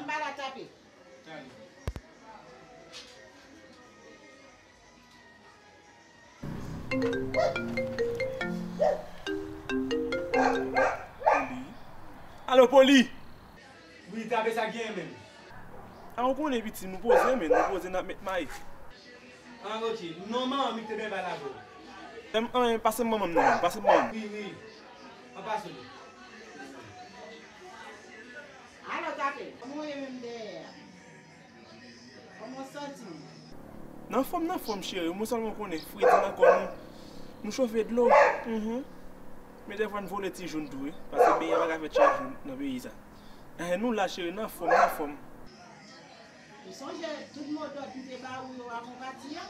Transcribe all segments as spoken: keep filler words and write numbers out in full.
Pa la tape. Alo, Poli! Wi, tape sa genyen menm. A, ou konnen, pitit, nou poze, men nou poze n ap met may. An, ok. Non, manman m ki te byen pale avè w. Em, anyen, pase m manman m nan, pase m manman m. Wi, wi. An pase w. Alo, tape. Kòman w ye menm dèyè a? Kòman w santi w? Nan fòm, nan fòm, cheri. Mwen sèlman konnen fredi nan kò nou. Nou chofe dlo. Mhm. Men dèfwa n vole ti jou n tou, wi. Paske peyi a pa ka fèt chak jou nan peyi sa. Ehe, nou la, cheri, nan fòm, nan fòm. Ou sonje tout modòd m te ba ou yo avan w pati a?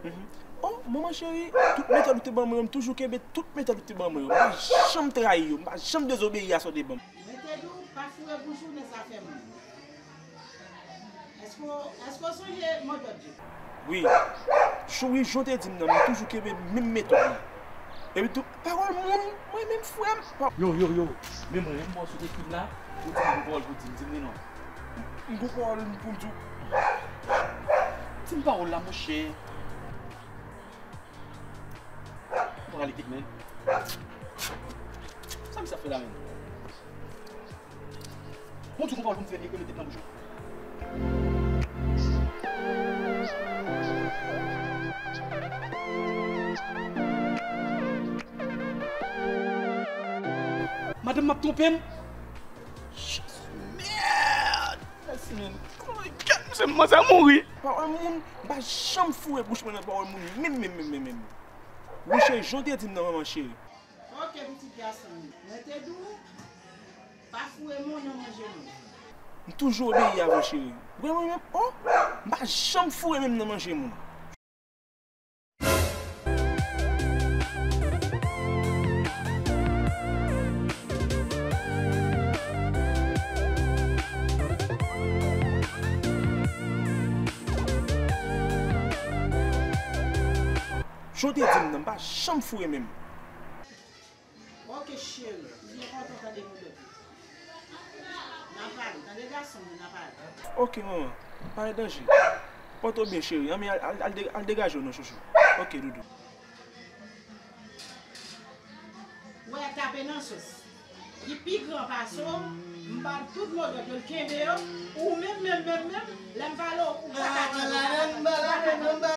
Mhm. Oh, manman cheri, tout metòd ou te ban mwen yo, m toujou kenbe tout metòd ou te ban mwen yo. M pa janm trayi yo, m pa janm dezobeyi a sa w te ban m. Mwen te di w, pa foure bouch ou nan zafè moun. Èske, èske w sonje modòd yo? Wi. Wi, jan w te di m nan, m toujou kenbe menm metòd la. Epi tou, pawòl moun, mwen menm frè m. Pa- Yo, yo, yo. Men mwen, menm bò sou te fim la, ou di m gon pawòl pou di m, di m wi non. M gon pawòl pou m di w. Di m pawòl la, monchè. Moralite, men. Sa misye ap fè la menm? Bon, di konpa pou m fè li mete nan bouch ou. Madanm m ap twonpe m. Jezi, mèd! Mèsi, men. Oh my God, misye manzè mouri. Pawòl moun, m pa janm foure bouch mwen nan pawòl moun, menm, menm, menm, menm, menm. Wi, cheri, jan w te di m nan, manman cheri. Ok, pitit gason m. Mwen te di w, pa foure men w nan manje moun. M toujou obeyi avè w, cheri. Ou wè mwen menm, oh, m pa janm foure men m nan manje moun. Jan w te di m nan, m pa janm foure men m. Ok, cheri, li enpòtan tande nou de. N a pale, tande gason m, n a pale. Ok, manman, pa gen danje. Pòte w byen, cheri. Anben, al, al, al de-, al degaje w non, chouchou. Ok, doudou. Wè, tape nan sòs. Li pi gran pase w, m ba l tout modòd yo, l kenbe yo. Ou menm, menm, menm, menm, lè m pale w, ou pa ka tande.